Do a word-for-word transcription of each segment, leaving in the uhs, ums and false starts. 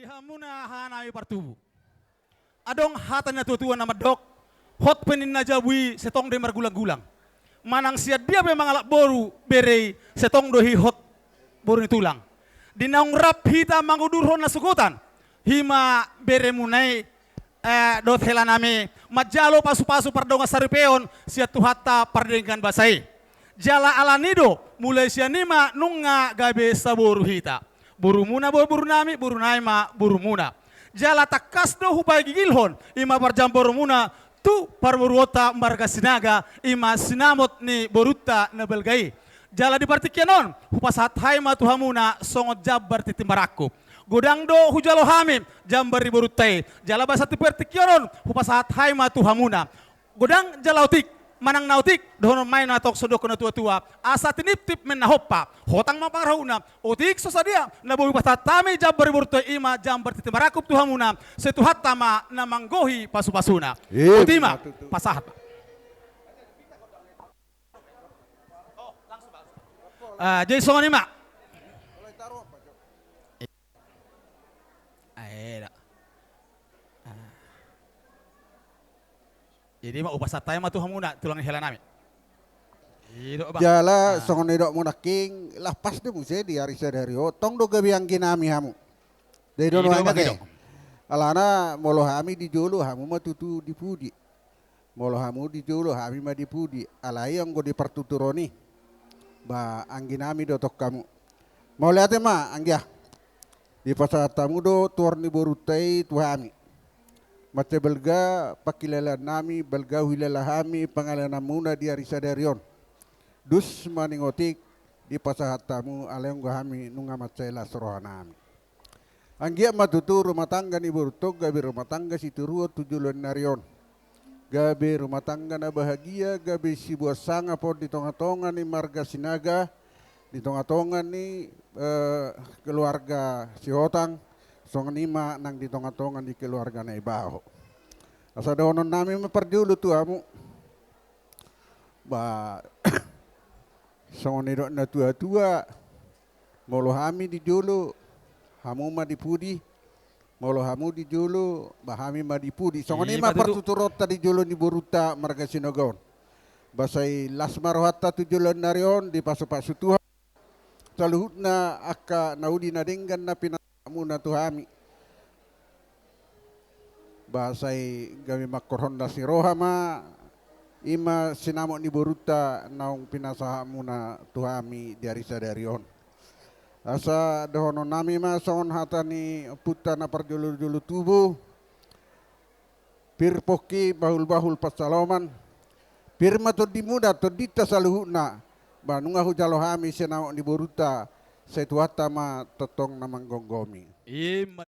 Di hamuna hahanami partubu. Adong hata ni natuatua na mandok, hot pe ninna jabu i, sai tong do i margulanggulang. Manang sian dia pe mangalap boru, bere i, sai tong do i hot boru ni tulang. Di naung rap hita mangudurhon na sogotan, i ma beremuna i, eh, dohot helanami, manjalo pasupasu pardongan saripeon sian Tuhanta pardenggan basa i. Jala alani do, mulai sian i ma nunga gabe saboru hita. Borumuna ma borunami, borunami ma borumuna. Jala tangkas do hupagigilhon, i ma parjambarumuna tu parboruonta marga Sinaga, i ma sinamot ni borunta na balga i. Jala di partingkian on, hupasahat hami ma tu hamuna songon jambar tintin marangkup. Godang do hujalo hami jambar ni borunta i. Jala basa tu partingkian on, hupasahat hami ma tu hamuna. Godang jala otik, manang na otik, dohonon ma i na tong songon didok natuatua, asa tiniptip ma na hompa, hotang ma pangarahutna, otik so sadia, na boi hupasahat hami jambar ni borunta i, i ma jambar tintin marangkup tu hamuna, sai Tuhanta ma na manggohi pasupasuna. Ima tutu. Pasahat ma. Ah, jadi songon i ma. Ah, eda. Ah. Jadi ma hupasahat hami ma tu hamuna, tulang ni helanami. I do, Bang. Jala, ah, songon nidokmu nangkin, laos pas do muse di ari sadari on, tong do gabe angginami hamu. Jadi i do, Bang, i do. Alana molo hami di jolo, hamu ma tutu di pudi. Molo hamu di jolo, hami ma di pudi. Alai anggo di partuturon i, ba, angginami do tong hamu. Mauliate ma, anggia. Dipasahat hamu do tuor ni borunta i tu hami. Mansai balga pangkilalaannami, balga huhilala hami pangilalanmuna di ari sadari on. Dus ma ningotik dipasahat hamu, alai anggo hami nunga mansai las rohanami. Anggiat ma tutu rumah tangga ni borunta on gabe rumah tangga sitiruon tu joloan ni ari on. Gabe rumah tangga na bahagia, gabe sibuat sangap on di tongatonga ni marga Sinaga, di tongatonga ni, eh, keluarga Sihotang, songon i ma nang di tongatonga ni keluarga Naibaho. Asa dohononnami ma parjolo tu hamu. Ba, songon nidok natuatua, molo hami di jolo, hamu ma di pudi, molo hamu di jolo, ba, hami ma di pudi. Songon i ma, ima tutu, partuturonta di jolo ni borunta marga Sinaga on. Ba sai las ma rohanta tu joloan ni ari on, dipasupasu Tuhan saluhutna angka na uli na denggan na pinasahatmuna tu hami. Ba sai gabe mangkorhon las ni roha ma, i ma sinamot ni borunta naung pinasahatmuna tu hami di ari sadari on. Asa dohononnami ma songon hata ni ompunta na parjolojolo tubu: Pir pongki, bahulbahul pansalongan. Pir ma tondimuna, tondinta saluhutna. Ba nunga hujalo hami sinamot ni borunta, sai Tuhanta ma tongtong na manggomgomi. Ima.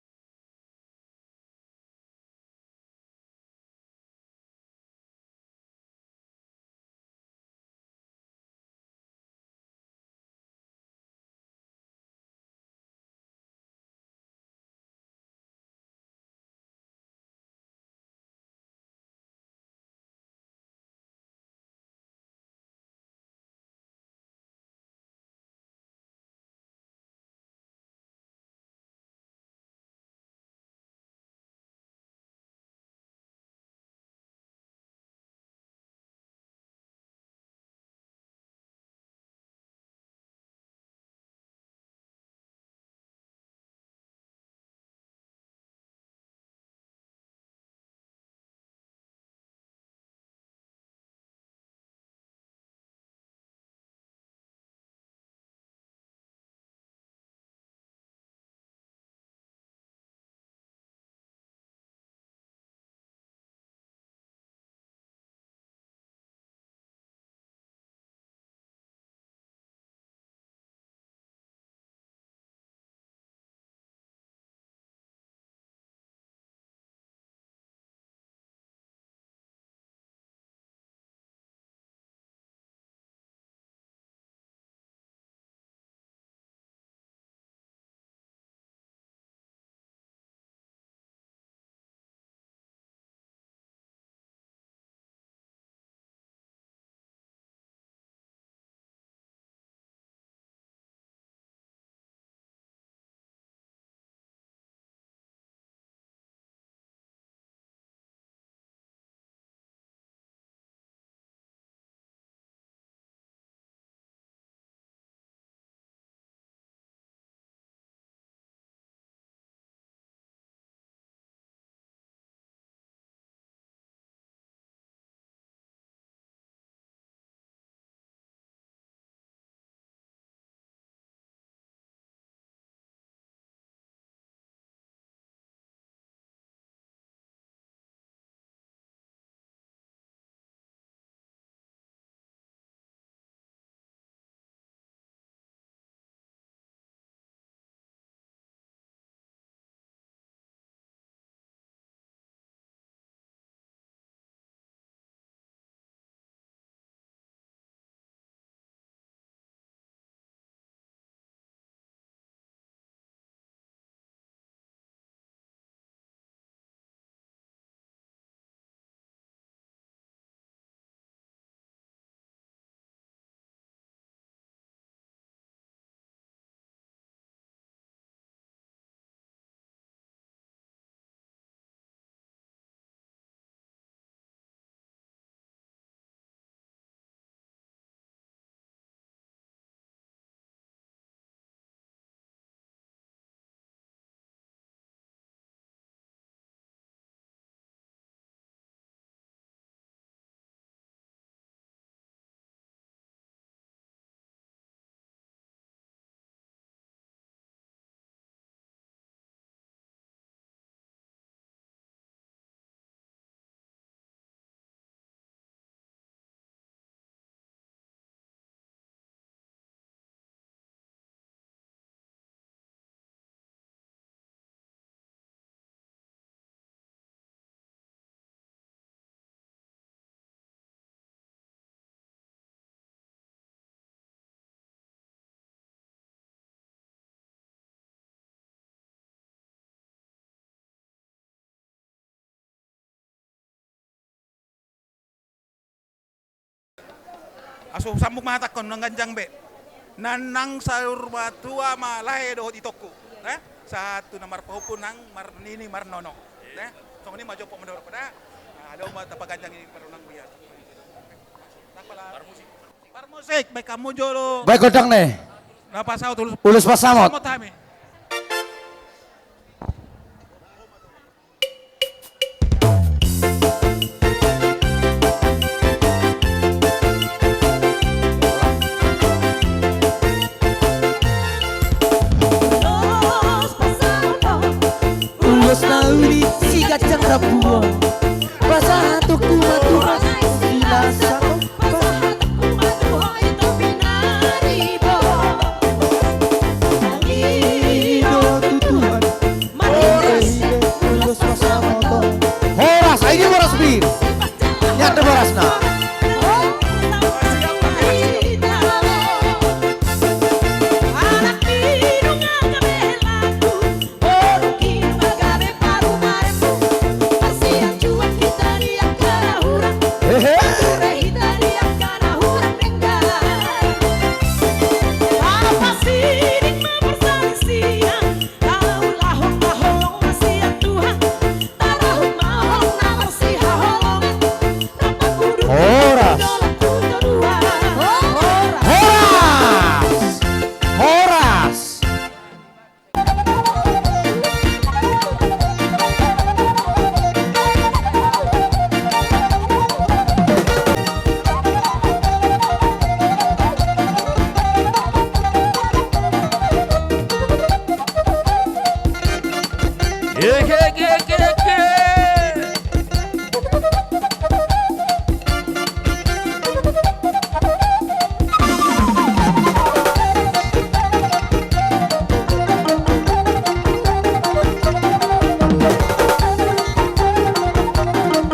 Aso sambung ma hatangkon, unang ganjang be. Nanang saur matua ma lae dohot itongku. Eh? Sahat tu na marpahompu nang marnini marnono. Eh? Songon i ma jompo mandorong. Nah, adong ma tapaganjang i parunang biasa. Parmusik, baen hamu jolo. Baen gondang ne. Na pasaut ulos. Ulos pasamot. Pasamot hami. Ulos na uli siganjang rambu on. Pasahatonku ma tu ho, silas sato. Pasahatonku ma tu ho, ito pinaribo. Tangido tu Tuhan. Marende ulos pasamot on. Horas, ai dia boras, Pir. Nyanda borasna. Horas. Horas. Horas.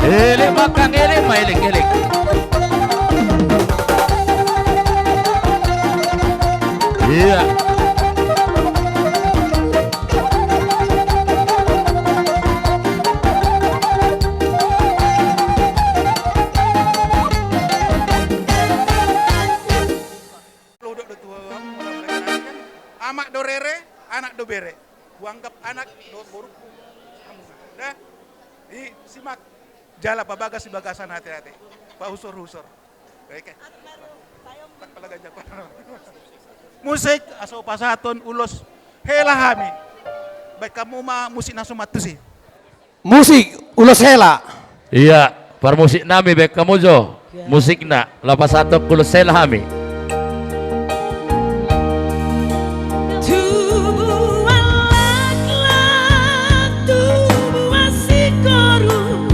Elek ma, Kang, elek ma, elek, elek. Iya. Amak do rere, anak do bere. Huanggap anak dohot borungku. Nah, i simak jala pabagas di bagasan ate-ate. Pahusor-husor. Oke. Musik, aso pasahaton ulos hela hami. Baen hamu ma musik na suman tusi. Musik ulos hela. Iya, parmusik nami, baen hamu jo. Iya. Musikna, laho pasahaton ulos hela hami. Tubuan laklak, tubuan sikoru,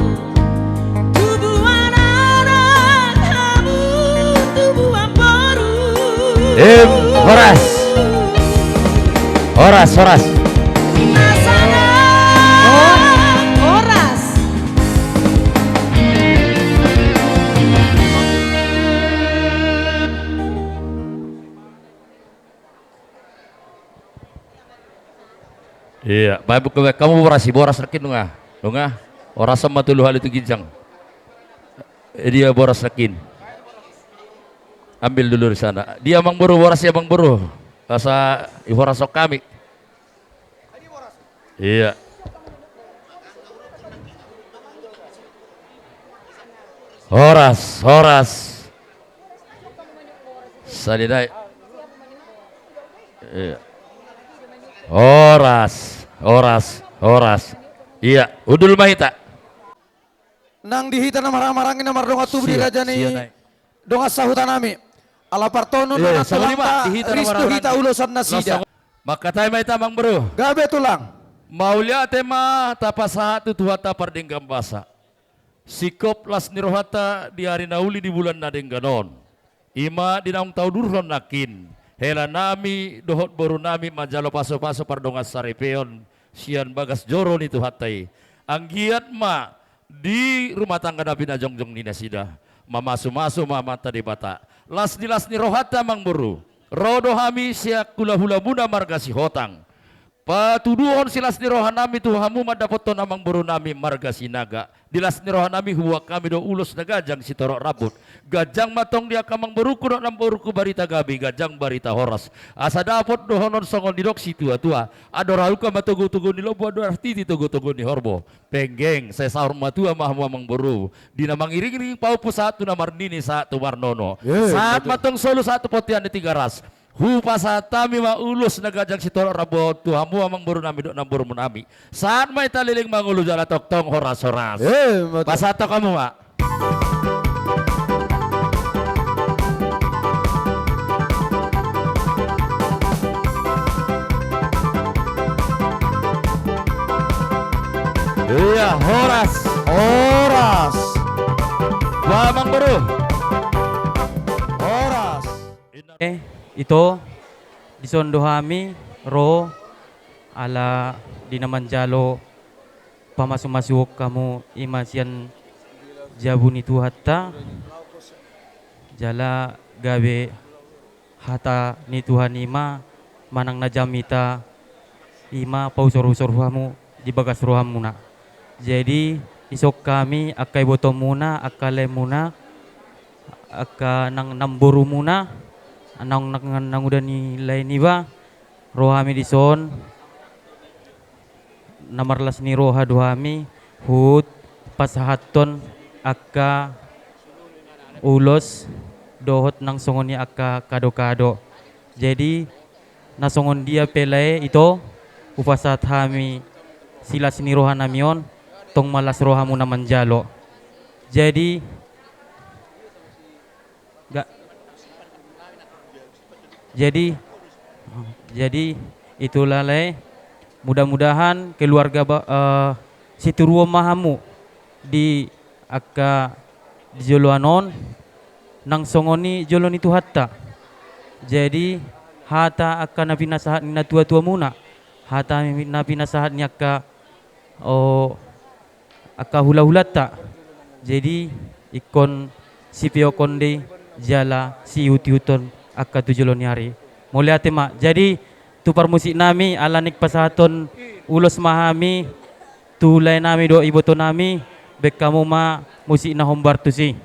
tubuan anak hamu, tubuan boru. Em, horas. Horas, horas. Horas. Iya, baen hamu boras i, boras nangkin nunga. Nunga. Horas on ma tolu hali tu ginjang. Eh, dia boras nangkin. Ambil dulu di sana. Dia, Amangboru, boras i, Amangboru. Asa diborashon hami. Iya. Horas, horas. Salidai. Iya. Horas, horas, horas. Iya, hundul ma hita. Nang di hita na marhahamaranggi na mardongan tubu di raja ni dongan sahuta nami. Ala partonun anak Tuhanta, ris do hita ulosan nasida. Mangkatai ma hita, Amangboru. Gabe, Tulang. Mauliate ma tapasahat tu Tuhanta pardenggan basa. Singkop las ni rohanta di ari na uli di bulan na denggan on. I ma di naung taudurhon nangkin, hela nami dohot boru nami manjalo pasupasu pardongan saripeon sian bagas joro ni Tuhanta i. Anggiat ma di rumah tangga na pinajongjong ni nasida, mamasumasu ma Amanta Debata. Las ni las ni rohanta, Amangboru, ro do hami sian hulahulamuna marga Sihotang. Patuduhon silas ni rohanami tu hamu mandapothon amangborunami marga Sinaga. Di las ni rohanami huboan hami do ulos na ganjang sitorop rambut. Ganjang ma tong di angka amangborungku dohot namborungku barita gabe, ganjang barita horas. Asa dapot dohonon songon nidok situatua. Andor halumpang ma togutogu ni lombu, andor titi togutogu ni horbo. Penggeng, sai saur matua ma hamu amangboru. Di na mangiringiring pahompu sahat tu na marnini sahat tu marnono. Eh, sahat betul. Ma tong solu sahat tu bontean ni Tigaras. Hupasahat hami ma ulos na ganjang sitorop rambut tu hamu amangborunami dohot namborumunami. Sahat ma hita leleng mangolu jala tongtong horas-horas. Eh, betul. Pasahat hamu ma. Iya, horas. Horas. Ba amangboru. Horas. Eh, ito, dison do hami ro, ala di na manjalo pamasumasuon hamu i ma sian jabu ni Tuhanta, jala gabe hata ni Tuhan i ma manang na jamita i ma pausorusor hamu di bagas rohamuna. Jadi, dison hami angka ibotomuna, angka laemuna, angka nang namborumuna, nang, nang, nanguda ni lae niba, ro hami dison, na marlas ni roha do hami, huhut pasahathon angka ulos dohot nang songon i angka kadokado. Jadi, na songon dia pe lae ito, hupasahat hami silas ni rohanami on, tong ma las rohamuna manjalo. Jadi, ga-, jadi, jadi itulah lae, mudah-mudahan keluarga ba-, eh, situruon ma hamu di angka di joloan on, nang songon i jolo ni Tuhanta. Jadi, hata angka na pinasahat ni natuatuamuna, hata na pinasahat ni angka, o, angka hulahulanta. Jadi, ingkon sipeophon do i jala siihutihuthon angka tu jolo ni ari. Mauliate ma. Jadi, tu parmusiknami, ala naeng pasahathon ulos ma hami, tu laenami dohot ibotonami, baen hamu ma musik na hombar tusi.